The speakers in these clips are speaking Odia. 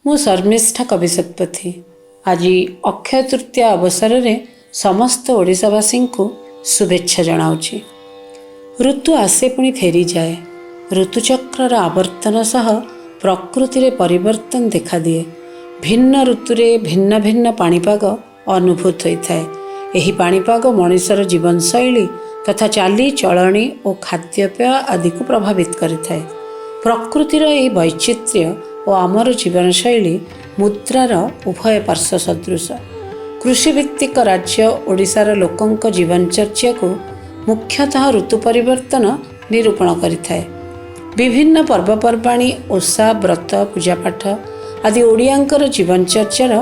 ମୁଁ ଶର୍ମିଷ୍ଠା କବି ଶତପଥୀ। ଆଜି ଅକ୍ଷୟ ତୃତୀୟା ଅବସରରେ ସମସ୍ତ ଓଡ଼ିଶାବାସୀଙ୍କୁ ଶୁଭେଚ୍ଛା ଜଣାଉଛି। ଋତୁ ଆସେ, ପୁଣି ଫେରିଯାଏ। ଋତୁଚକ୍ରର ଆବର୍ତ୍ତନ ସହ ପ୍ରକୃତିରେ ପରିବର୍ତ୍ତନ ଦେଖାଦିଏ। ଭିନ୍ନ ଋତୁରେ ଭିନ୍ନ ଭିନ୍ନ ପାଣିପାଗ ଅନୁଭୂତ ହୋଇଥାଏ। ଏହି ପାଣିପାଗ ମଣିଷର ଜୀବନଶୈଳୀ ତଥା ଚାଲିଚଳଣି ଓ ଖାଦ୍ୟପେୟ ଆଦିକୁ ପ୍ରଭାବିତ କରିଥାଏ। ପ୍ରକୃତିର ଏହି ବୈଚିତ୍ର୍ୟ ଓ ଆମର ଜୀବନଶୈଳୀ ମୁଦ୍ରାର ଉଭୟ ପାର୍ଶ୍ୱ ସଦୃଶ। କୃଷିଭିତ୍ତିକ ରାଜ୍ୟ ଓଡ଼ିଶାର ଲୋକଙ୍କ ଜୀବନଚର୍ଯ୍ୟାକୁ ମୁଖ୍ୟତଃ ଋତୁ ପରିବର୍ତ୍ତନ ନିରୂପଣ କରିଥାଏ। ବିଭିନ୍ନ ପର୍ବପର୍ବାଣୀ, ଓଷା, ବ୍ରତ, ପୂଜାପାଠ ଆଦି ଓଡ଼ିଆଙ୍କର ଜୀବନଚର୍ଯ୍ୟାର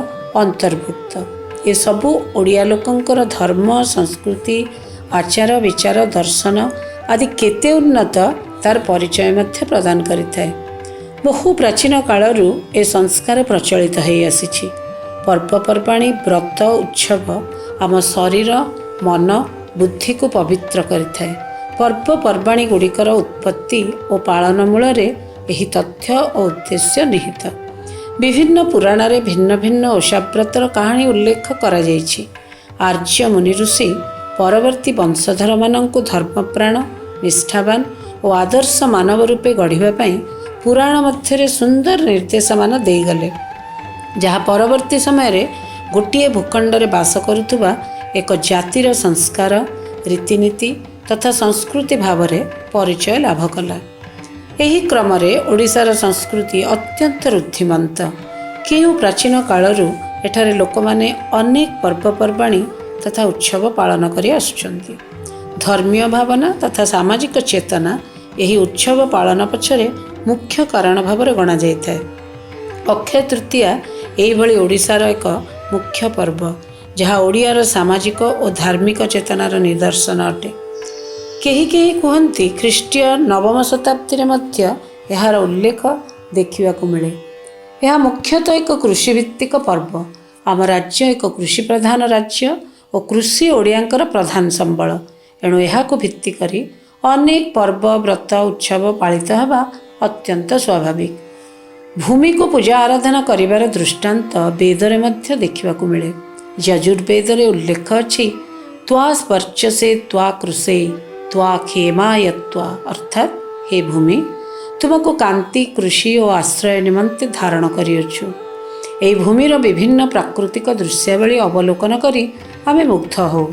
ଅନ୍ତର୍ଭୁକ୍ତ। ଏସବୁ ଓଡ଼ିଆ ଲୋକଙ୍କର ଧର୍ମ, ସଂସ୍କୃତି, ଆଚାର ବିଚାର, ଦର୍ଶନ ଆଦି କେତେ ଉନ୍ନତ, ତାର ପରିଚୟ ମଧ୍ୟ ପ୍ରଦାନ କରିଥାଏ। ବହୁ ପ୍ରାଚୀନ କାଳରୁ ଏ ସଂସ୍କାର ପ୍ରଚଳିତ ହେଇ ଆସିଛି। ପର୍ବପର୍ବାଣୀ, ବ୍ରତ, ଉତ୍ସବ ଆମ ଶରୀର, ମନ, ବୁଦ୍ଧିକୁ ପବିତ୍ର କରିଥାଏ। ପର୍ବପର୍ବାଣୀ ଗୁଡ଼ିକର ଉତ୍ପତ୍ତି ଓ ପାଳନ ମୂଳରେ ଏହି ତଥ୍ୟ ଓ ଉଦ୍ଦେଶ୍ୟ ନିହିତ। ବିଭିନ୍ନ ପୁରାଣରେ ଭିନ୍ନ ଭିନ୍ନ ଓଷାବ୍ରତର କାହାଣୀ ଉଲ୍ଲେଖ କରାଯାଇଛି। ଆର୍ଯ୍ୟ ମୁନି ଋଷି ପରବର୍ତ୍ତୀ ବଂଶଧରମାନଙ୍କୁ ଧର୍ମପ୍ରାଣ, ନିଷ୍ଠାବାନ ଓ ଆଦର୍ଶ ମାନବ ରୂପେ ଗଢ଼ିବା ପାଇଁ ପୁରାଣ ମଧ୍ୟରେ ସୁନ୍ଦର ନିର୍ଦ୍ଦେଶମାନ ଦେଇଗଲେ, ଯାହା ପରବର୍ତ୍ତୀ ସମୟରେ ଗୋଟିଏ ଭୂଖଣ୍ଡରେ ବାସ କରୁଥିବା ଏକ ଜାତିର ସଂସ୍କାର, ରୀତିନୀତି ତଥା ସଂସ୍କୃତି ଭାବରେ ପରିଚୟ ଲାଭ କଲା। ଏହି କ୍ରମରେ ଓଡ଼ିଶାର ସଂସ୍କୃତି ଅତ୍ୟନ୍ତ ଋଦ୍ଧିମନ୍ତ। କେଉଁ ପ୍ରାଚୀନ କାଳରୁ ଏଠାରେ ଲୋକମାନେ ଅନେକ ପର୍ବପର୍ବାଣୀ ତଥା ଉତ୍ସବ ପାଳନ କରି ଆସୁଛନ୍ତି। ଧର୍ମୀୟ ଭାବନା ତଥା ସାମାଜିକ ଚେତନା ଏହି ଉତ୍ସବ ପାଳନ ପଛରେ ମୁଖ୍ୟ କାରଣ ଭାବରେ ଗଣାଯାଇଥାଏ। ଅକ୍ଷୟ ତୃତୀୟା ଏହିଭଳି ଓଡ଼ିଶାର ଏକ ମୁଖ୍ୟ ପର୍ବ, ଯାହା ଓଡ଼ିଆର ସାମାଜିକ ଓ ଧାର୍ମିକ ଚେତନାର ନିଦର୍ଶନ ଅଟେ। କେହି କେହି କୁହନ୍ତି, ଖ୍ରୀଷ୍ଟୀୟ ନବମ ଶତାବ୍ଦୀରେ ମଧ୍ୟ ଏହାର ଉଲ୍ଲେଖ ଦେଖିବାକୁ ମିଳେ। ଏହା ମୁଖ୍ୟତଃ ଏକ କୃଷିଭିତ୍ତିକ ପର୍ବ। ଆମ ରାଜ୍ୟ ଏକ କୃଷି ପ୍ରଧାନ ରାଜ୍ୟ ଓ କୃଷି ଓଡ଼ିଆଙ୍କର ପ୍ରଧାନ ସମ୍ବଳ। ଏଣୁ ଏହାକୁ ଭିତ୍ତି କରି ଅନେକ ପର୍ବ, ବ୍ରତ, ଉତ୍ସବ ପାଳିତ ହେବା ଅତ୍ୟନ୍ତ ସ୍ୱାଭାବିକ। ଭୂମିକୁ ପୂଜା ଆରାଧନା କରିବାର ଦୃଷ୍ଟାନ୍ତ ବେଦରେ ମଧ୍ୟ ଦେଖିବାକୁ ମିଳେ। ଯଜୁର୍ବେଦରେ ଉଲ୍ଲେଖ ଅଛି, ତ୍ୱା ସ୍ପର୍ଶସେ ତ୍ୱା କୃଷେ ତ୍ୱା କ୍ଷେମାୟ ତ୍ୱା। ଅର୍ଥାତ୍ ହେ ଭୂମି, ତୁମକୁ କାନ୍ତି, କୃଷି ଓ ଆଶ୍ରୟ ନିମନ୍ତେ ଧାରଣ କରିଅଛୁ। ଏହି ଭୂମିର ବିଭିନ୍ନ ପ୍ରାକୃତିକ ଦୃଶ୍ୟାବଳୀ ଅବଲୋକନ କରି ଆମେ ମୁଗ୍ଧ ହେଉ।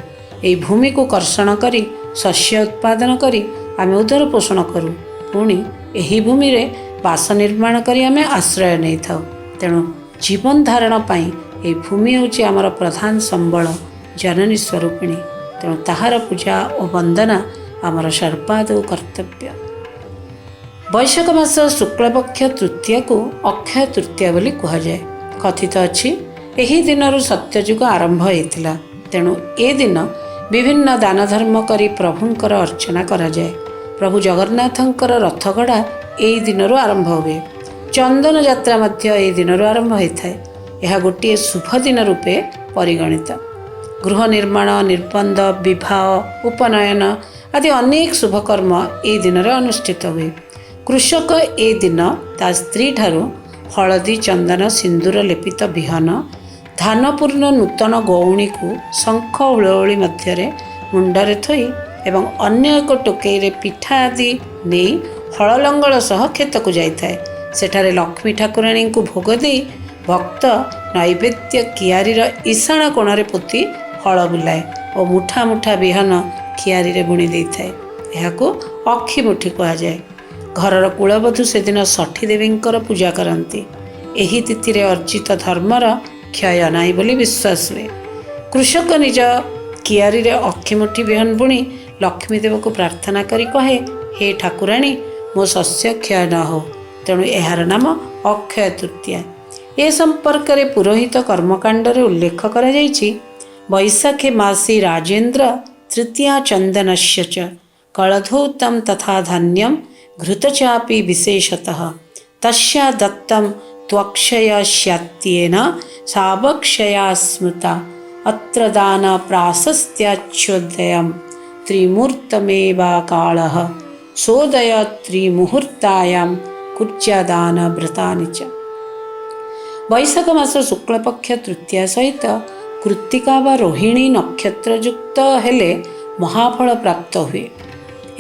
ଏହି ଭୂମିକୁ କର୍ଷଣ କରି ଶସ୍ୟ ଉତ୍ପାଦନ କରି ଆମେ ଉଦର ପୋଷଣ କରୁ। ପୁଣି ଏହି ଭୂମିରେ ବାସ ନିର୍ମାଣ କରି ଆମେ ଆଶ୍ରୟ ନେଇଥାଉ। ତେଣୁ ଜୀବନ ଧାରଣ ପାଇଁ ଏହି ଭୂମି ହେଉଛି ଆମର ପ୍ରଧାନ ସମ୍ବଳ, ଜନନୀ ସ୍ୱରୂପିଣୀ। ତେଣୁ ତାହାର ପୂଜା ଓ ବନ୍ଦନା ଆମର ସର୍ବାଦୌ କର୍ତ୍ତବ୍ୟ। ବୈଶାଖ ମାସ ଶୁକ୍ଳପକ୍ଷ ତୃତୀୟାକୁ ଅକ୍ଷୟ ତୃତୀୟା ବୋଲି କୁହାଯାଏ। କଥିତ ଅଛି, ଏହି ଦିନରୁ ସତ୍ୟଯୁଗ ଆରମ୍ଭ ହୋଇଥିଲା। ତେଣୁ ଏ ଦିନ ବିଭିନ୍ନ ଦାନ ଧର୍ମ କରି ପ୍ରଭୁଙ୍କର ଅର୍ଚ୍ଚନା କରାଯାଏ। ପ୍ରଭୁ ଜଗନ୍ନାଥଙ୍କର ରଥଗଢ଼ା ଏହି ଦିନରୁ ଆରମ୍ଭ ହୁଏ। ଚନ୍ଦନ ଯାତ୍ରା ମଧ୍ୟ ଏହି ଦିନରୁ ଆରମ୍ଭ ହୋଇଥାଏ। ଏହା ଗୋଟିଏ ଶୁଭ ଦିନ ରୂପେ ପରିଗଣିତ। ଗୃହ ନିର୍ମାଣ, ନିର୍ବନ୍ଧ, ବିବାହ, ଉପନୟନ ଆଦି ଅନେକ ଶୁଭକର୍ମ ଏହି ଦିନରେ ଅନୁଷ୍ଠିତ ହୁଏ। କୃଷକ ଏ ଦିନ ତା ସ୍ତ୍ରୀଠାରୁ ହଳଦୀ, ଚନ୍ଦନ, ସିନ୍ଦୁର ଲେପିତ ବିହନ ଧାନପୂର୍ଣ୍ଣ ନୂତନ ଗଉଣୀକୁ ଶଙ୍ଖ, ହୁଳହୁଳି ମଧ୍ୟରେ ମୁଣ୍ଡରେ ଥୋଇ ଏବଂ ଅନ୍ୟ ଏକ ଟୋକେଇରେ ପିଠା ଆଦି ନେଇ ହଳ ଲଙ୍ଗଳ ସହ କ୍ଷେତକୁ ଯାଇଥାଏ। ସେଠାରେ ଲକ୍ଷ୍ମୀ ଠାକୁରାଣୀଙ୍କୁ ଭୋଗ ଦେଇ ଭକ୍ତ ନୈବେଦ୍ୟ କିଆରୀର ଈଶାଣ କୋଣରେ ପୋତି ହଳ ବୁଲାଏ ଓ ମୁଠା ମୁଠା ବିହନ କିଆରୀରେ ବୁଣି ଦେଇଥାଏ। ଏହାକୁ ଅକ୍ଷିମୁଠି କୁହାଯାଏ। ଘରର କୁଳବଧୂ ସେଦିନ ଷଠୀ ଦେବୀଙ୍କର ପୂଜା କରନ୍ତି। ଏହି ତିଥିରେ ଅର୍ଜିତ ଧର୍ମର କ୍ଷୟ ନାହିଁ ବୋଲି ବିଶ୍ୱାସ ହୁଏ। କୃଷକ ନିଜ କିଆରୀରେ ଅକ୍ଷିମୁଠି ବିହନ ବୁଣି ଲକ୍ଷ୍ମୀ ଦେବକୁ ପ୍ରାର୍ଥନା କରି କହେ, ହେ ଠାକୁରାଣୀ, ମୋ ଶସ୍ୟ କ୍ଷୟ ନ ହଉ। ତେଣୁ ଏହାର ନାମ ଅକ୍ଷୟ ତୃତୀୟା। ଏ ସମ୍ପର୍କରେ ପୁରୋହିତ କର୍ମକାଣ୍ଡରେ ଉଲ୍ଲେଖ କରାଯାଇଛି, ବୈଶାଖେ ମାସି ରାଜେନ୍ଦ୍ର ତୃତୀୟା ଚନ୍ଦନସ୍ୟ ଚ କଳଧୌତಂ ତଥା ଧାନ୍ୟಂ ଘୃତଚାପି ବିଶେଷତଃ ତସ୍ୟା ଦତ୍ତಂ ତ୍ୱକ୍ଷୟ ସ୍ୟାତ୍ୟେନ ସାବକ୍ଷୟା ସ୍ମୃତା ଅତ୍ର ଦାନ ପ୍ରାଶସ୍ତ୍ୟାଚ୍ୟୁଦୟಂ ତ୍ରିମୂର୍ତ୍ତମେବା କାଳः ସୋଦୟ ତ୍ରିମୁହୂର୍ତ୍ତାୟାಂ କୁର୍ଯ୍ୟାଦାନ ବ୍ରତାନି ଚ। ବୈଶାଖ ମାସ ଶୁକ୍ଳପକ୍ଷ ତୃତୀୟା ସହିତ କୃତ୍ତିକା ବା ରୋହିଣୀ ନକ୍ଷତ୍ରଯୁକ୍ତ ହେଲେ ମହାଫଳ ପ୍ରାପ୍ତ ହୁଏ।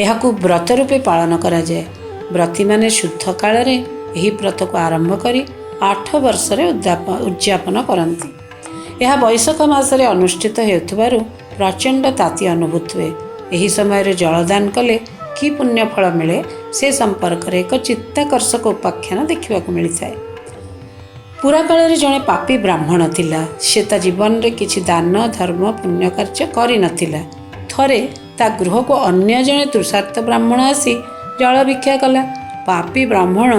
ଏହାକୁ ବ୍ରତ ରୂପେ ପାଳନ କରାଯାଏ। ବ୍ରତୀମାନେ ଶୁଦ୍ଧ କାଳରେ ଏହି ବ୍ରତକୁ ଆରମ୍ଭ କରି 8 ବର୍ଷରେ ଉଦଯାପନ କରନ୍ତି। ଏହା ବୈଶାଖ ମାସରେ ଅନୁଷ୍ଠିତ ହେଉଥିବାରୁ ପ୍ରଚଣ୍ଡ ତାତି ଅନୁଭୂତ ହୁଏ। ଏହି ସମୟରେ ଜଳଦାନ କଲେ କି ପୁଣ୍ୟ ଫଳ ମିଳେ ସେ ସମ୍ପର୍କରେ ଏକ ଚିତ୍ତାକର୍ଷକ ଉପାଖ୍ୟାନ ଦେଖିବାକୁ ମିଳିଥାଏ। ପୁରାକାଳରେ ଜଣେ ପାପୀ ବ୍ରାହ୍ମଣ ଥିଲା। ସେ ତା ଜୀବନରେ କିଛି ଦାନ ଧର୍ମ ପୁଣ୍ୟ କାର୍ଯ୍ୟ କରିନଥିଲା। ଥରେ ତା ଗୃହକୁ ଅନ୍ୟ ଜଣେ ତୃଷାର୍ତ୍ତ ବ୍ରାହ୍ମଣ ଆସି ଜଳ ଭିକ୍ଷା କଲା। ପାପୀ ବ୍ରାହ୍ମଣ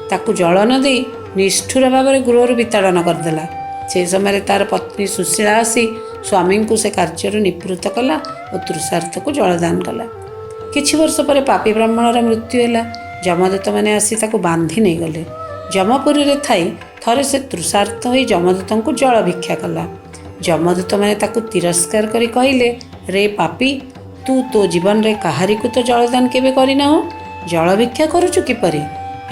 ତାକୁ ଜଳ ନ ଦେଇ ନିଷ୍ଠୁର ଭାବରେ ଗୃହରୁ ବିତାଡ଼ନ କରିଦେଲା। ସେ ସମୟରେ ତାର ପତ୍ନୀ ସୁଶୀଳା ଆସି ସ୍ୱାମୀଙ୍କୁ ସେ କାର୍ଯ୍ୟରୁ ନିବୃତ୍ତ କଲା ଓ ତୃଷାର୍ତ୍ତକୁ ଜଳଦାନ କଲା। କିଛି ବର୍ଷ ପରେ ପାପୀ ବ୍ରାହ୍ମଣର ମୃତ୍ୟୁ ହେଲା। ଯମଦୂତମାନେ ଆସି ତାକୁ ବାନ୍ଧି ନେଇଗଲେ। ଯମପୁରୀରେ ଥାଇ ଥରେ ସେ ତୃଷାର୍ତ୍ତ ହୋଇ ଯମଦୂତଙ୍କୁ ଜଳ ଭିକ୍ଷା କଲା। ଯମଦୂତମାନେ ତାକୁ ତିରସ୍କାର କରି କହିଲେ, ରେ ପାପୀ, ତୁ ତୋ ଜୀବନରେ କାହାରିକୁ ତ ଜଳଦାନ କେବେ କରିନାହୁଁ, ଜଳ ଭିକ୍ଷା କରୁଛୁ କିପରି?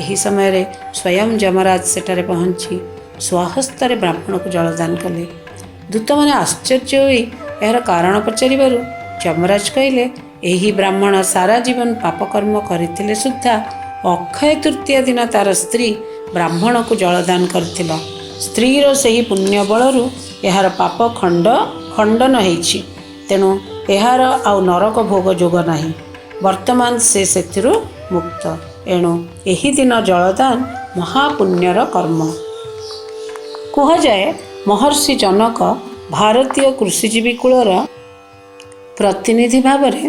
ଏହି ସମୟରେ ସ୍ୱୟଂ ଯମରାଜ ସେଠାରେ ପହଞ୍ଚି ସ୍ୱହସ୍ତରେ ବ୍ରାହ୍ମଣକୁ ଜଳଦାନ କଲେ। ଦୂତମାନେ ଆଶ୍ଚର୍ଯ୍ୟ ହୋଇ ଏହାର କାରଣ ପଚାରିବାରୁ ଯମରାଜ କହିଲେ, ଏହି ବ୍ରାହ୍ମଣ ସାରା ଜୀବନ ପାପକର୍ମ କରିଥିଲେ ସୁଦ୍ଧା ଅକ୍ଷୟ ତୃତୀୟା ଦିନ ତାର ସ୍ତ୍ରୀ ବ୍ରାହ୍ମଣକୁ ଜଳଦାନ କରିଥିଲା। ସ୍ତ୍ରୀର ସେହି ପୁଣ୍ୟ ବଳରୁ ଏହାର ପାପ ଖଣ୍ଡନ ହେଇଛି। ତେଣୁ ଏହାର ଆଉ ନରକ ଭୋଗ ଯୋଗ ନାହିଁ। ବର୍ତ୍ତମାନ ସେ ସେଥିରୁ ମୁକ୍ତ। ଏଣୁ ଏହି ଦିନ ଜଳଦାନ ମହାପୁଣ୍ୟର କର୍ମ। କୁହାଯାଏ, ମହର୍ଷି ଜନକ ଭାରତୀୟ କୃଷିଜୀବୀ କୂଳର ପ୍ରତିନିଧି ଭାବରେ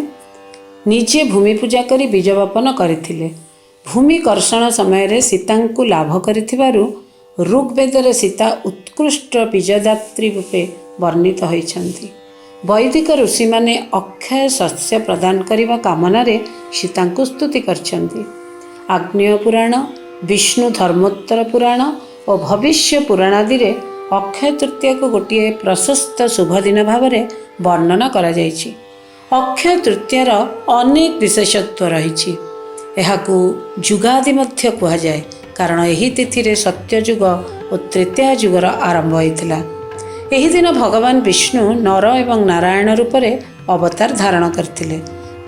ନିଜେ ଭୂମି ପୂଜା କରି ବୀଜ ବପନ କରିଥିଲେ। ଭୂମି କର୍ଷଣ ସମୟରେ ସୀତାଙ୍କୁ ଲାଭ କରିଥିବାରୁ ଋଗ୍ବେଦରେ ସୀତା ଉତ୍କୃଷ୍ଟ ବୀଜଦାତ୍ରୀ ରୂପେ ବର୍ଣ୍ଣିତ ହୋଇଛନ୍ତି। ବୈଦିକ ଋଷିମାନେ ଅକ୍ଷୟ ଶସ୍ୟ ପ୍ରଦାନ କରିବା କାମନାରେ ସୀତାଙ୍କୁ ସ୍ତୁତି କରିଛନ୍ତି। ଆଗ୍ନେୟ ପୁରାଣ, ବିଷ୍ଣୁ ଧର୍ମୋତ୍ତର ପୁରାଣ ଓ ଭବିଷ୍ୟ ପୁରାଣାଦିରେ ଅକ୍ଷୟ ତୃତୀୟାକୁ ଗୋଟିଏ ପ୍ରଶସ୍ତ ଶୁଭ ଦିନ ଭାବରେ ବର୍ଣ୍ଣନା କରାଯାଇଛି। ଅକ୍ଷୟ ତୃତୀୟାର ଅନେକ ବିଶେଷତ୍ୱ ରହିଛି। ଏହାକୁ ଯୁଗାଦି ମଧ୍ୟ କୁହାଯାଏ, କାରଣ ଏହି ତିଥିରେ ସତ୍ୟଯୁଗ ଓ ତ୍ରେତୟା ଯୁଗର ଆରମ୍ଭ ହୋଇଥିଲା। ଏହି ଦିନ ଭଗବାନ ବିଷ୍ଣୁ ନର ଏବଂ ନାରାୟଣ ରୂପରେ ଅବତାର ଧାରଣ କରିଥିଲେ।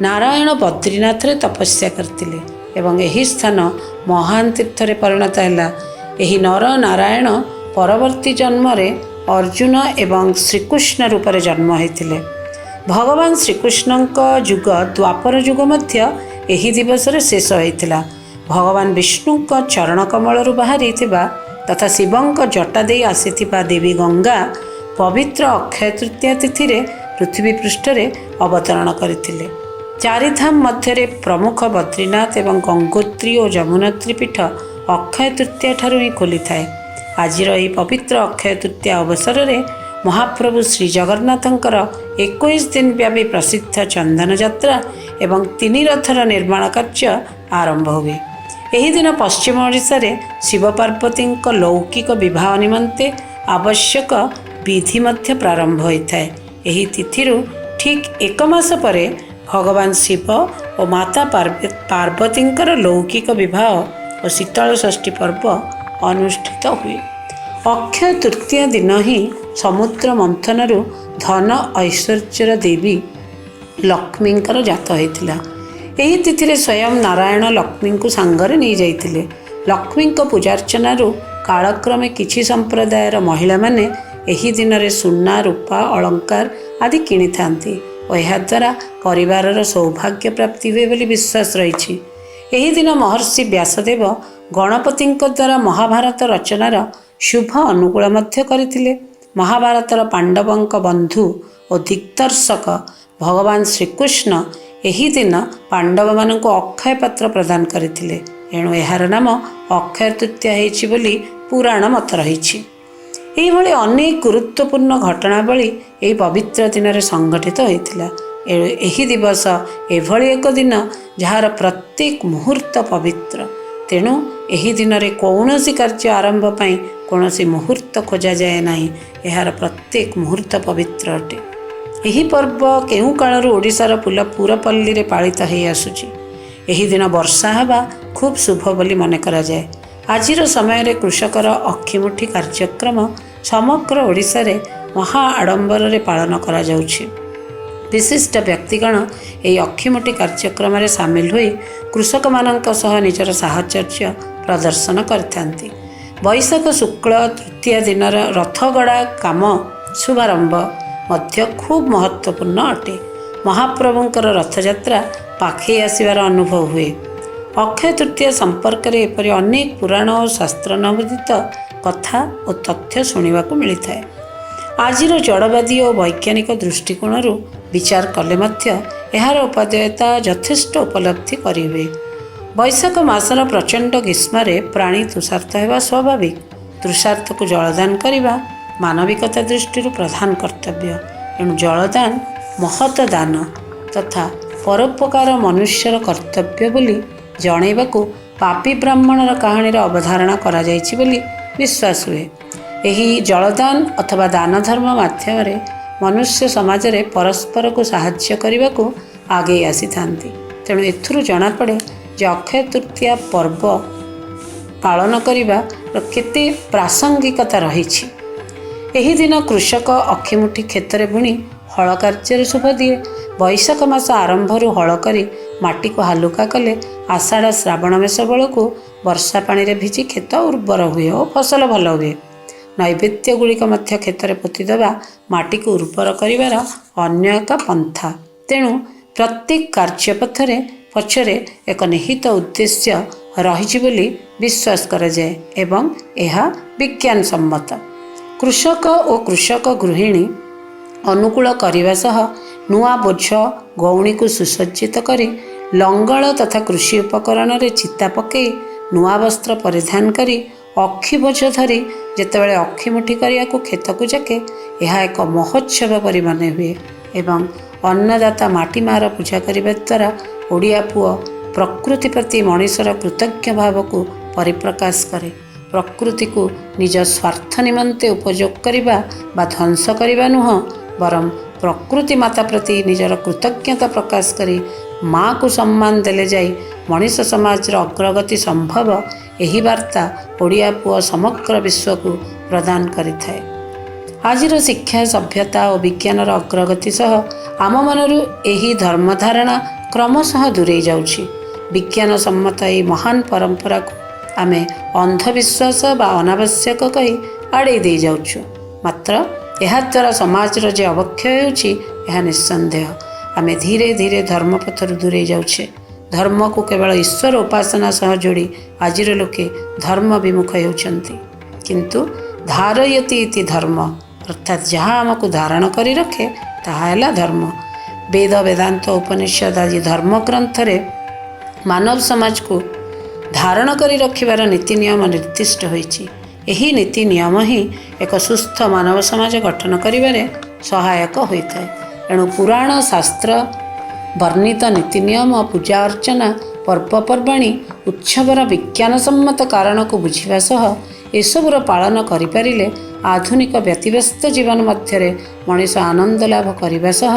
ନାରାୟଣ ବଦ୍ରିନାଥରେ ତପସ୍ୟା କରିଥିଲେ ଏବଂ ଏହି ସ୍ଥାନ ମହାନ ତୀର୍ଥରେ ପରିଣତ ହେଲା। ଏହି ନର ନାରାୟଣ ପରବର୍ତ୍ତୀ ଜନ୍ମରେ ଅର୍ଜୁନ ଏବଂ ଶ୍ରୀକୃଷ୍ଣ ରୂପରେ ଜନ୍ମ ହୋଇଥିଲେ। ଭଗବାନ ଶ୍ରୀକୃଷ୍ଣଙ୍କ ଯୁଗ ଦ୍ୱାପର ଯୁଗ ମଧ୍ୟ ଏହି ଦିବସରେ ଶେଷ ହୋଇଥିଲା। ଭଗବାନ ବିଷ୍ଣୁଙ୍କ ଚରଣ କମଳରୁ ବାହାରିଥିବା ତଥା ଶିବଙ୍କ ଜଟା ଦେଇ ଆସିଥିବା ଦେବୀ ଗଙ୍ଗା ପବିତ୍ର ଅକ୍ଷୟ ତୃତୀୟା ତିଥିରେ ପୃଥିବୀ ପୃଷ୍ଠରେ ଅବତରଣ କରିଥିଲେ। ଚାରିଧାମ ମଧ୍ୟରେ ପ୍ରମୁଖ ବଦ୍ରିନାଥ ଏବଂ ଗଙ୍ଗୋତ୍ରୀ ଓ ଯମୁନୋତ୍ରୀ ପୀଠ ଅକ୍ଷୟ ତୃତୀୟା ଠାରୁ ହିଁ ଖୋଲିଥାଏ। ଆଜିର ଏହି ପବିତ୍ର ଅକ୍ଷୟ ତୃତୀୟା ଅବସରରେ ମହାପ୍ରଭୁ ଶ୍ରୀ ଜଗନ୍ନାଥଙ୍କର 21 ଦିନ ବ୍ୟାପୀ ପ୍ରସିଦ୍ଧ ଚନ୍ଦନ ଯାତ୍ରା ଏବଂ ତିନି ରଥର ନିର୍ମାଣ କାର୍ଯ୍ୟ ଆରମ୍ଭ ହୁଏ। ଏହି ଦିନ ପଶ୍ଚିମ ଓଡ଼ିଶାରେ ଶିବ ପାର୍ବତୀଙ୍କ ଲୌକିକ ବିବାହ ନିମନ୍ତେ ଆବଶ୍ୟକ ବିଧି ମଧ୍ୟ ପ୍ରାରମ୍ଭ ହୋଇଥାଏ। ଏହି ତିଥିରୁ ଠିକ୍ 1 ମାସ ପରେ ଭଗବାନ ଶିବ ଓ ମାତା ପାର୍ବତୀଙ୍କର ଲୌକିକ ବିବାହ ଓ ଶୀତଳ ଷଷ୍ଠୀ ପର୍ବ ଅନୁଷ୍ଠିତ ହୁଏ। ଅକ୍ଷୟ ତୃତୀୟା ଦିନ ହିଁ ସମୁଦ୍ର ମନ୍ଥନରୁ ଧନ ଐଶ୍ୱର୍ଯ୍ୟର ଦେବୀ ଲକ୍ଷ୍ମୀଙ୍କର ଜାତ ହୋଇଥିଲା। ଏହି ତିଥିରେ ସ୍ୱୟଂ ନାରାୟଣ ଲକ୍ଷ୍ମୀଙ୍କୁ ସାଙ୍ଗରେ ନେଇଯାଇଥିଲେ। ଲକ୍ଷ୍ମୀଙ୍କ ପୂଜାର୍ଚ୍ଚନାରୁ କାଳକ୍ରମେ କିଛି ସମ୍ପ୍ରଦାୟର ମହିଳାମାନେ ଏହି ଦିନରେ ସୁନା, ରୂପା, ଅଳଙ୍କାର ଆଦି କିଣିଥାନ୍ତି ଓ ଏହାଦ୍ୱାରା ପରିବାରର ସୌଭାଗ୍ୟ ପ୍ରାପ୍ତି ହୁଏ ବୋଲି ବିଶ୍ୱାସ ରହିଛି। ଏହି ଦିନ ମହର୍ଷି ବ୍ୟାସଦେବ ଗଣପତିଙ୍କ ଦ୍ୱାରା ମହାଭାରତ ରଚନାର ଶୁଭ ଅନୁକୂଳ ମଧ୍ୟ କରିଥିଲେ। ମହାଭାରତର ପାଣ୍ଡବଙ୍କ ବନ୍ଧୁ ଓ ଦିଗ୍ଦର୍ଶକ ଭଗବାନ ଶ୍ରୀକୃଷ୍ଣ ଏହି ଦିନ ପାଣ୍ଡବମାନଙ୍କୁ ଅକ୍ଷୟ ପାତ୍ର ପ୍ରଦାନ କରିଥିଲେ। ଏଣୁ ଏହାର ନାମ ଅକ୍ଷୟ ତୃତୀୟା ହେଇଛି ବୋଲି ପୁରାଣ ମତ ରହିଛି। ଏହିଭଳି ଅନେକ ଗୁରୁତ୍ୱପୂର୍ଣ୍ଣ ଘଟଣାବଳୀ ଏହି ପବିତ୍ର ଦିନରେ ସଂଘଟିତ ହୋଇଥିଲା। ଏହି ଦିବସ ଏଭଳି ଏକ ଦିନ ଯାହାର ପ୍ରତ୍ୟେକ ମୁହୂର୍ତ୍ତ ପବିତ୍ର। ତେଣୁ ଏହି ଦିନରେ କୌଣସି କାର୍ଯ୍ୟ ଆରମ୍ଭ ପାଇଁ କୌଣସି ମୁହୂର୍ତ୍ତ ଖୋଜାଯାଏ ନାହିଁ। ଏହାର ପ୍ରତ୍ୟେକ ମୁହୂର୍ତ୍ତ ପବିତ୍ର ଅଟେ। ଏହି ପର୍ବ କେଉଁ କାଳରୁ ଓଡ଼ିଶାର ପୁରପଲ୍ଲୀରେ ପାଳିତ ହେଇ ଆସୁଛି। ଏହି ଦିନ ବର୍ଷା ହେବା ଖୁବ୍ ଶୁଭ ବୋଲି ମନେ କରାଯାଏ। ଆଜିର ସମୟରେ କୃଷକର ଅକ୍ଷିମୁଠି କାର୍ଯ୍ୟକ୍ରମ ସମଗ୍ର ଓଡ଼ିଶାରେ ମହା ଆଡ଼ମ୍ବରରେ ପାଳନ କରାଯାଉଛି। ବିଶିଷ୍ଟ ବ୍ୟକ୍ତିଗଣ ଏହି ଅକ୍ଷିମୁଠି କାର୍ଯ୍ୟକ୍ରମରେ ସାମିଲ ହୋଇ କୃଷକମାନଙ୍କ ସହ ନିଜର ସାହଚର୍ଯ୍ୟ ପ୍ରଦର୍ଶନ କରିଥାନ୍ତି। ବୈଶାଖ ଶୁକ୍ଳ ତୃତୀୟା ଦିନର ରଥଗଡ଼ା କାମ ଶୁଭାରମ୍ଭ ମଧ୍ୟ ଖୁବ୍ ମହତ୍ତ୍ୱପୂର୍ଣ୍ଣ ଅଟେ। ମହାପ୍ରଭୁଙ୍କର ରଥଯାତ୍ରା ପାଖେଇ ଆସିବାର ଅନୁଭବ ହୁଏ। ଅକ୍ଷୟ ତୃତୀୟା ସମ୍ପର୍କରେ ଏପରି ଅନେକ ପୁରାଣ ଓ ଶାସ୍ତ୍ରାନୁମୋଦିତ କଥା ଓ ତଥ୍ୟ ଶୁଣିବାକୁ ମିଳିଥାଏ। ଆଜିର ଜଡ଼ବାଦୀ ଓ ବୈଜ୍ଞାନିକ ଦୃଷ୍ଟିକୋଣରୁ ବିଚାର କଲେ ମଧ୍ୟ ଏହାର ଉପାଦେୟତା ଯଥେଷ୍ଟ ଉପଲବ୍ଧି କରିହୁଏ। ବୈଶାଖ ମାସର ପ୍ରଚଣ୍ଡ ଗ୍ରୀଷ୍ମରେ ପ୍ରାଣୀ ତୃଷାର୍ତ୍ତ ହେବା ସ୍ୱାଭାବିକ। ତୃଷାର୍ତ୍ତକୁ ଜଳଦାନ କରିବା ମାନବିକତା ଦୃଷ୍ଟିରୁ ପ୍ରଧାନ କର୍ତ୍ତବ୍ୟ। ଏଣୁ ଜଳଦାନ ମହତ ଦାନ ତଥା ପରୋପକାର ମନୁଷ୍ୟର କର୍ତ୍ତବ୍ୟ ବୋଲି ଜଣାଇବାକୁ ପାପୀ ବ୍ରାହ୍ମଣର କାହାଣୀର ଅବଧାରଣା କରାଯାଇଛି ବୋଲି ବିଶ୍ୱାସ ହୁଏ। ଏହି ଜଳଦାନ ଅଥବା ଦାନ ଧର୍ମ ମାଧ୍ୟମରେ ମନୁଷ୍ୟ ସମାଜରେ ପରସ୍ପରକୁ ସାହାଯ୍ୟ କରିବାକୁ ଆଗେଇ ଆସିଥାନ୍ତି। ତେଣୁ ଏଥିରୁ ଜଣାପଡ଼େ ଯେ ଅକ୍ଷୟ ତୃତୀୟା ପର୍ବ ପାଳନ କରିବାର କେତେ ପ୍ରାସଙ୍ଗିକତା ରହିଛି। ଏହି ଦିନ କୃଷକ ଅକ୍ଷିମୁଠି କ୍ଷେତରେ ବୁଣି ହଳ କାର୍ଯ୍ୟରେ ଶୁଭ ଦିଏ। ବୈଶାଖ ମାସ ଆରମ୍ଭରୁ ହଳ କରି ମାଟିକୁ ହାଲୁକା କଲେ ଆଷାଢ଼ ଶ୍ରାବଣ ମାସ ବେଳକୁ ବର୍ଷା ପାଣିରେ ଭିଜି କ୍ଷେତ ଉର୍ବର ହୁଏ ଓ ଫସଲ ଭଲ ହୁଏ। ନୈବେଦ୍ୟ ଗୁଡ଼ିକ ମଧ୍ୟ କ୍ଷେତରେ ପୋତିଦେବା ମାଟିକୁ ଉର୍ବର କରିବାର ଅନ୍ୟ ଏକ ପନ୍ଥା। ତେଣୁ ପ୍ରତ୍ୟେକ କାର୍ଯ୍ୟପଥରେ ପଛରେ ଏକ ନିହିତ ଉଦ୍ଦେଶ୍ୟ ରହିଛି ବୋଲି ବିଶ୍ୱାସ କରାଯାଏ ଏବଂ ଏହା ବିଜ୍ଞାନ ସମ୍ମତ। କୃଷକ ଓ କୃଷକ ଗୃହିଣୀ ଅନୁକୂଳ କରିବା ସହ ନୂଆ ବୋଝ ଗଉଣୀକୁ ସୁସଜ୍ଜିତ କରି ଲଙ୍ଗଳ ତଥା କୃଷି ଉପକରଣରେ ଚିତା ପକାଇ ନୂଆ ବସ୍ତ୍ର ପରିଧାନ କରି ଅକ୍ଷି ବୋଝ ଧରି ଯେତେବେଳେ ଅକ୍ଷିମୁଠି କରିବାକୁ କ୍ଷେତକୁ ଯାକେ, ଏହା ଏକ ମହୋତ୍ସବ ପରି ମନେ ହୁଏ ଏବଂ ଅନ୍ନଦାତା ମାଟି ମାଆର ପୂଜା କରିବା ଦ୍ୱାରା ଓଡ଼ିଆ ପୁଅ ପ୍ରକୃତି ପ୍ରତି ମଣିଷର କୃତଜ୍ଞ ଭାବକୁ ପରିପ୍ରକାଶ କରେ। ପ୍ରକୃତିକୁ ନିଜ ସ୍ୱାର୍ଥ ନିମନ୍ତେ ଉପଯୋଗ କରିବା ବା ଧ୍ୱଂସ କରିବା ନୁହଁ, ବରଂ ପ୍ରକୃତି ମାତା ପ୍ରତି ନିଜର କୃତଜ୍ଞତା ପ୍ରକାଶ କରି ମାଆକୁ ସମ୍ମାନ ଦେଲେ ଯାଇ ମଣିଷ ସମାଜର ଅଗ୍ରଗତି ସମ୍ଭବ। ଏହି ବାର୍ତ୍ତା ଓଡ଼ିଆ ପୁଅ ସମଗ୍ର ବିଶ୍ୱକୁ ପ୍ରଦାନ କରିଥାଏ। ଆଜିର ଶିକ୍ଷା, ସଭ୍ୟତା ଓ ବିଜ୍ଞାନର ଅଗ୍ରଗତି ସହ ଆମ ମନରୁ ଏହି ଧର୍ମଧାରଣା କ୍ରମଶଃ ଦୂରେଇ ଯାଉଛି। ବିଜ୍ଞାନ ସମ୍ମତ ଏହି ମହାନ ପରମ୍ପରାକୁ ଆମେ ଅନ୍ଧବିଶ୍ୱାସ ବା ଅନାବଶ୍ୟକ କହି ଆଡ଼େଇ ଦେଇଯାଉଛୁ। ମାତ୍ର ଏହାଦ୍ୱାରା ସମାଜର ଯେ ଅବକ୍ଷୟ ହେଉଛି, ଏହା ନିଃସନ୍ଦେହ। ଆମେ ଧୀରେ ଧୀରେ ଧର୍ମପଥରୁ ଦୂରେଇ ଯାଉଛେ। ଧର୍ମକୁ କେବଳ ଈଶ୍ୱର ଉପାସନା ସହ ଯୋଡ଼ି ଆଜିର ଲୋକେ ଧର୍ମ ବିମୁଖ ହେଉଛନ୍ତି। କିନ୍ତୁ ଧାରୟତି ଇତି ଧର୍ମ, ଅର୍ଥାତ୍ ଯାହା ଆମକୁ ଧାରଣ କରି ରଖେ ତାହା ହେଲା ଧର୍ମ। ବେଦ, ବେଦାନ୍ତ, ଉପନିଷଦ ଆଦି ଧର୍ମଗ୍ରନ୍ଥରେ ମାନବ ସମାଜକୁ ଧାରଣ କରି ରଖିବାର ନୀତି ନିୟମ ନିର୍ଦ୍ଦିଷ୍ଟ ହୋଇଛି। ଏହି ନୀତି ନିୟମ ହିଁ ଏକ ସୁସ୍ଥ ମାନବ ସମାଜ ଗଠନ କରିବାରେ ସହାୟକ ହୋଇଥାଏ। ଏଣୁ ପୁରାଣ ଶାସ୍ତ୍ର ବର୍ଣ୍ଣିତ ନୀତି ନିୟମ, ପୂଜା ଅର୍ଚ୍ଚନା, ପର୍ବପର୍ବାଣୀ, ଉତ୍ସବର ବିଜ୍ଞାନସମ୍ମତ କାରଣକୁ ବୁଝିବା ସହ ଏସବୁର ପାଳନ କରିପାରିଲେ ଆଧୁନିକ ବ୍ୟତିବ୍ୟସ୍ତ ଜୀବନ ମଧ୍ୟରେ ମଣିଷ ଆନନ୍ଦ ଲାଭ କରିବା ସହ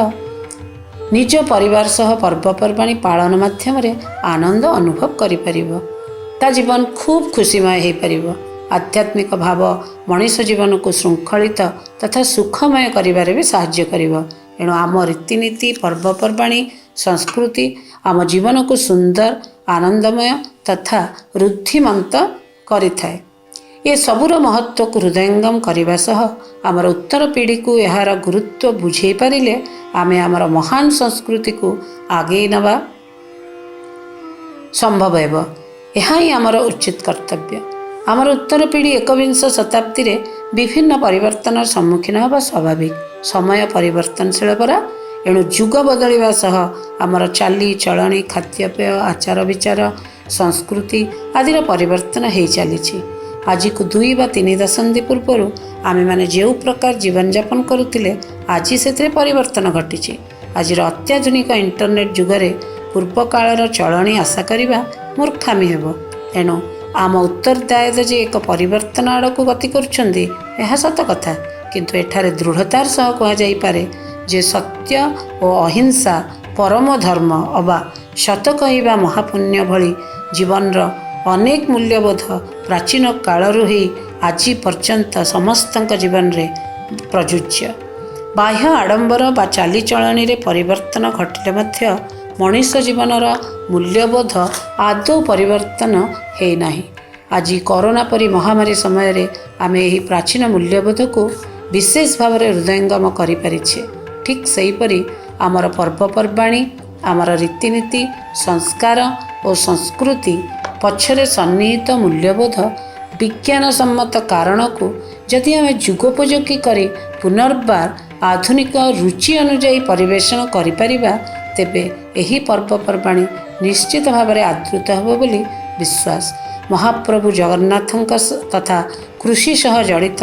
ନିଜ ପରିବାର ସହ ପର୍ବପର୍ବାଣୀ ପାଳନ ମାଧ୍ୟମରେ ଆନନ୍ଦ ଅନୁଭବ କରିପାରିବ। ତା ଜୀବନ ଖୁବ୍ ଖୁସିମୟ ହୋଇପାରିବ। ଆଧ୍ୟାତ୍ମିକ ଭାବ ମଣିଷ ଜୀବନକୁ ଶୃଙ୍ଖଳିତ ତଥା ସୁଖମୟ କରିବାରେ ବି ସାହାଯ୍ୟ କରିବ। ଏଣୁ ଆମ ରୀତିନୀତି, ପର୍ବପର୍ବାଣୀ, ସଂସ୍କୃତି ଆମ ଜୀବନକୁ ସୁନ୍ଦର, ଆନନ୍ଦମୟ ତଥା ଋଦ୍ଧିମନ୍ତ କରିଥାଏ। ଏସବୁର ମହତ୍ତ୍ୱକୁ ହୃଦୟଙ୍ଗମ କରିବା ସହ ଆମର ଉତ୍ତର ପିଢ଼ିକୁ ଏହାର ଗୁରୁତ୍ୱ ବୁଝେଇ ପାରିଲେ ଆମେ ଆମର ମହାନ ସଂସ୍କୃତିକୁ ଆଗେଇ ନେବା ସମ୍ଭବ ହେବ। ଏହା ହିଁ ଆମର ଉଚିତ କର୍ତ୍ତବ୍ୟ। ଆମର ଉତ୍ତର ପିଢ଼ି ଏକବିଂଶ ଶତାବ୍ଦୀରେ ବିଭିନ୍ନ ପରିବର୍ତ୍ତନର ସମ୍ମୁଖୀନ ହେବା ସ୍ୱାଭାବିକ। ସମୟ ପରିବର୍ତ୍ତନଶୀଳ ପରା। ଏଣୁ ଯୁଗ ବଦଳିବା ସହ ଆମର ଚାଲି ଚଳଣି, ଖାଦ୍ୟପେୟ, ଆଚାର ବିଚାର, ସଂସ୍କୃତି ଆଦିର ପରିବର୍ତ୍ତନ ହେଇ ଚାଲିଛି। ଆଜିକୁ 2 ବା 3 ଦଶନ୍ଧି ପୂର୍ବରୁ ଆମେମାନେ ଯେଉଁ ପ୍ରକାର ଜୀବନଯାପନ କରୁଥିଲେ, ଆଜି ସେଥିରେ ପରିବର୍ତ୍ତନ ଘଟିଛି। ଆଜିର ଅତ୍ୟାଧୁନିକ ଇଣ୍ଟରନେଟ୍ ଯୁଗରେ ପୂର୍ବକାଳର ଚଳଣି ଆଶା କରିବା ମୂର୍ଖାମି ହେବ। ଏଣୁ ଆମ ଉତ୍ତରଦାୟଦ ଯେ ଏକ ପରିବର୍ତ୍ତନ ଆଡ଼କୁ ଗତି କରୁଛନ୍ତି, ଏହା ସତ କଥା। କିନ୍ତୁ ଏଠାରେ ଦୃଢ଼ତାର ସହ କୁହାଯାଇପାରେ ଯେ ସତ୍ୟ ଓ ଅହିଂସା ପରମ ଧର୍ମ ଅବା ସତ କହିବା ମହାପୁଣ୍ୟ ଭଳି ଜୀବନର ଅନେକ ମୂଲ୍ୟବୋଧ ପ୍ରାଚୀନ କାଳରୁ ହିଁ ଆଜି ପର୍ଯ୍ୟନ୍ତ ସମସ୍ତଙ୍କ ଜୀବନରେ ପ୍ରଯୁଜ୍ୟ। ବାହ୍ୟ ଆଡ଼ମ୍ବର ବା ଚାଲିଚଳଣିରେ ପରିବର୍ତ୍ତନ ଘଟିଲେ ମଧ୍ୟ ମଣିଷ ଜୀବନର ମୂଲ୍ୟବୋଧ ଆଦୌ ପରିବର୍ତ୍ତନ ହେଇନାହିଁ। ଆଜି କରୋନା ପରି ମହାମାରୀ ସମୟରେ ଆମେ ଏହି ପ୍ରାଚୀନ ମୂଲ୍ୟବୋଧକୁ ବିଶେଷ ଭାବରେ ହୃଦୟଙ୍ଗମ କରିପାରିଛେ। ଠିକ୍ ସେହିପରି ଆମର ପର୍ବପର୍ବାଣୀ, ଆମର ରୀତିନୀତି, ସଂସ୍କାର ଓ ସଂସ୍କୃତି ପଛରେ ସନ୍ନିହିତ ମୂଲ୍ୟବୋଧ, ବିଜ୍ଞାନସମ୍ମତ କାରଣକୁ ଯଦି ଆମେ ଯୁଗୋପଯୋଗୀ କରି ପୁନର୍ବାର ଆଧୁନିକ ରୁଚି ଅନୁଯାୟୀ ପରିବେଷଣ କରିପାରିବା, ତେବେ ଏହି ପର୍ବପର୍ବାଣୀ ନିଶ୍ଚିତ ଭାବରେ ଆଦୃତ ହେବ ବୋଲି ବିଶ୍ୱାସ। ମହାପ୍ରଭୁ ଜଗନ୍ନାଥଙ୍କ ତଥା କୃଷି ସହ ଜଡ଼ିତ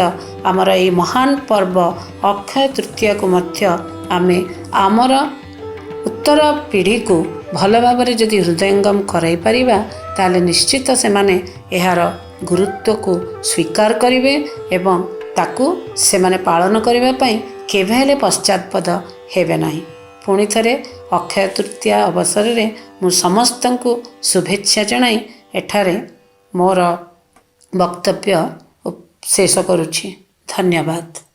ଆମର ଏହି ମହାନ ପର୍ବ ଅକ୍ଷୟ ତୃତୀୟାକୁ ମଧ୍ୟ ଆମେ ଆମର ଉତ୍ତର ପିଢ଼ିକୁ ଭଲ ଭାବରେ ଯଦି ହୃଦୟଙ୍ଗମ କରାଇ ପାରିବା, ତାହେଲେ ନିଶ୍ଚିତ ସେମାନେ ଏହାର ଗୁରୁତ୍ୱକୁ ସ୍ୱୀକାର କରିବେ ଏବଂ ତାକୁ ସେମାନେ ପାଳନ କରିବା ପାଇଁ କେବେ ହେଲେ ପଶ୍ଚାତପଦ ହେବେ ନାହିଁ। ପୁଣି ଥରେ ଅକ୍ଷୟ ତୃତୀୟା ଅବସରରେ ମୁଁ ସମସ୍ତଙ୍କୁ ଶୁଭେଚ୍ଛା ଜଣାଇ ଏଠାରେ ମୋର ବକ୍ତବ୍ୟ ଶେଷ କରୁଛି। ଧନ୍ୟବାଦ।